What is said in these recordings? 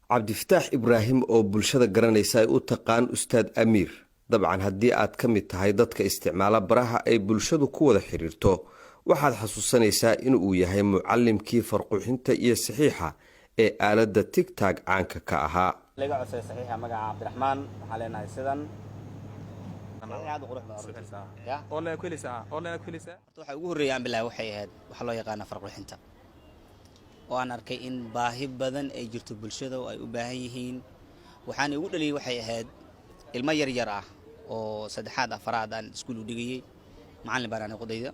Cabdifataax Ibraahim oo bulshada garanaysa ay u taqaan Ustaad Amiir. Dabcan, haddii aad ka mid tahay dadka isticmaala baraha ay bulshadu ku wada xidhiirto, waxaad xasuusanaysaa inuu yahay mucallimkii farqurxinta iyo saxiixa ee aaladda TikTok caanka ka ahaa. Laga codsaday saxiixa magaca Cabdiraxmaan. Waxaan leenahay sidan aad u qurux badan runtii. Ya. Online ku helaysaa, online ku helaysaa. Horta waxa ugu horreeyay aan bilaabay waxay ahayd waxa loo yaqaana farqurxinta, oo aan arkay in baahi badan ay jirto bulshada oo ay u baahan yihiin. Waxaana igu dhaliyey waxay ahayd ilmo yar yar ah oo saddexaad, afaraad aan iskuul u dhigayey. Macallin baan aniga qudayda.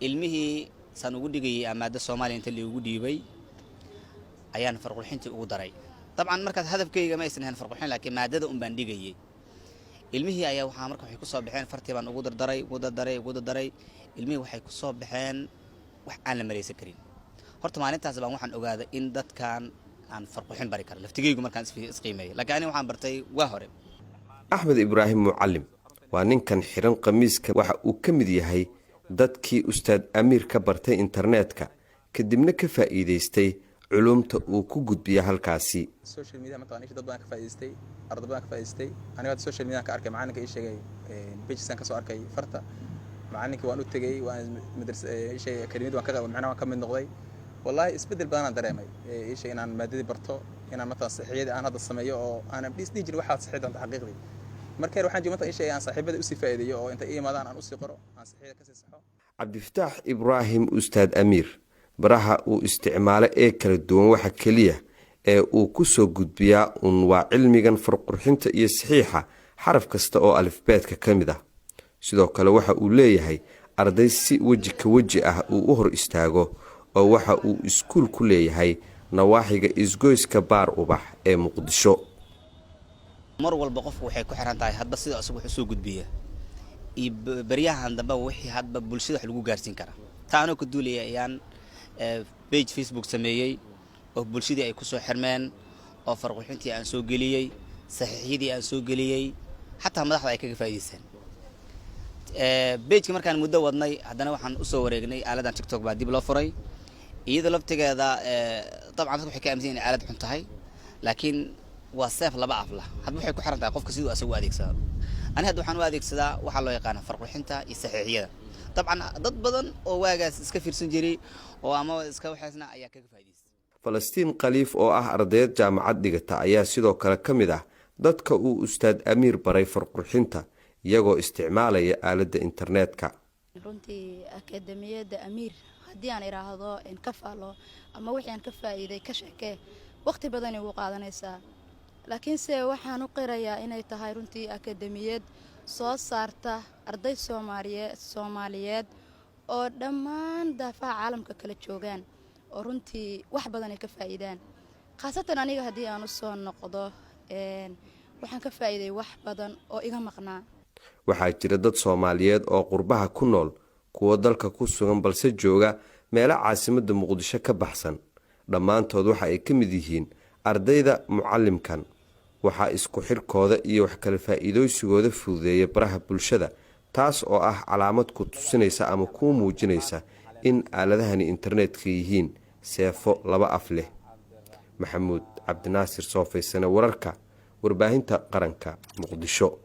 Ilmihii saan ugu dhigayey maadda Soomaaliya inta liigu dhiibay ayaan farqurxintii ugu daray. Dabcan markaas hadafkayga ma aysan ahayn farqurxin, laakiin maadada un baan dhigayey. Ilmihii ayaa waxaa marka waxay ku soo baxeen fartii baan ugu dardaray, ugu dardaray, ugu dardaray. Ilmihii waxay ku soo baxeen wax aan la malaysan karin. Horta maalintaas baan waxaan ogaaday in dadkan aan farqurxin bari karo laftigeygu markaan isqiimeeyay, laakiin aniga waxaan bartay waa hore. Axmed Ibraahim Mucallim waa ninkan xiran khamiiska. Waxa uu ka mid yahay dadkii Ustaad Amiir ka bartay internetka, kadibna ka faa'iidaystay culumta uu ku gudbiya halkaasi. Social media mataqaan dad badan ka faa'iidaystay, arday badan ka faa'iidaystay. Aniga hadda social media ka arkay, macalinka ii sheegay, pageskan ka soo arkay farta. Macalinkii waan u tegey, waan madrasa ii sheegay, akademiyada waan ka macnaha waan ka mid noqday. Wallahi isbeddel badan aan dareemay. Ii sheegay inaan maadadii barto, inaan mataqaan saxiyadii aan hadda sameeyo oo aanan dhis dhihi jirin waxaad saxi doonta xaqiiqdii. Marka hore waxaan jiray mataqaan ii sheegay aan saaxiibada usii faa'iideeyo oo intay ii imaadaan aan usii qoro, aan saxiyada kasii saxo. Cabdifataax Ibraahim Ustaad Amiir baraha uu isticmaalo ee kala duwan waxa keliya ee uu ku soo gudbiyaa un waa cilmigan farqurxinta iyo saxiixa xaraf kasta oo alifbeedka ka mid ah. Sidoo kale waxa uu leeyahay arday si weji ka weji ah uu u hor istaago, oo waxa uu iskuul ku leeyahay nawaaxiga isgoyska Baar Ubax ee Muqdisho. Mar walba qofku waxay ku xiran tahay hadba sida isagu wax usoo gudbiya iyo beryahan dambe wixii hadba bulshada wax lagu gaarsiin karaa. Taa anoo ka duulaya ayaan page Facebook sameeyey oo bulshadii ay kusoo xirmeen, oo farqurxintii aan soo geliyey, saxiixyadii aan soo geliyey, xataa madaxda ay kaga faa'iideysteen pageka. Markaan muddo wadnay, haddana waxaan usoo wareegnay aaladan TikTok baa dib loo furay. Iyadoo laftigeeda dabcan dadku waxay ka aaminsan inay aalad xun tahay, laakiin waa seef laba af lah. Hadba waxay ku xiran tahay qofka siduu asagu u adeegsado. Ani hadda waxaan u adeegsadaa waxaa loo yaqaana farqurxinta iyo saxiixyada. Dabcan dad badan oo waagaas iska fiirsan jiray oo ama iska waxaysna ayaa kaga faa'iidaystay. Falastiin Khaliif oo ah ardayad jaamacad dhigata ayaa sidoo kale ka mid ah dadka uu Ustaad Amiir baray farqurxinta iyagoo isticmaalaya aaladda internetka. Runtii akademiyadda Amiir haddii aan idhaahdo ka faalo ama wixii aan ka faa'iiday ka sheekee, waqti badanay ugu qaadanaysaa, laakiinse waxaan u qirayaa inay tahay runtii akademiyad soo saarta arday Soomaaliyeed oo dhammaan daafaha caalamka kala joogaan, oo runtii wax badan ay ka faa'iidaan. Khaasatan aniga haddii aan u soo noqdo, waxaan ka faa'iiday wax badan oo iga maqnaa. Waxaa jira dad Soomaaliyeed oo qurbaha ku nool, kuwo dalka ku sugan balse jooga meelo caasimadda Muqdisho ka baxsan. Dhammaantood waxa ay ka mid yihiin ardayda mucallimkan. Waxaa isku xirkooda iyo wax kala faa'iidooysigooda fududeeya baraha bulshada, taas oo ah calaamad ku tusinaysa ama kuu muujinaysa in aaladahani internetka yihiin seefo laba af leh. Maxamuud Cabdinaasir Soofaysane, wararka Warbaahinta Qaranka, Muqdisho.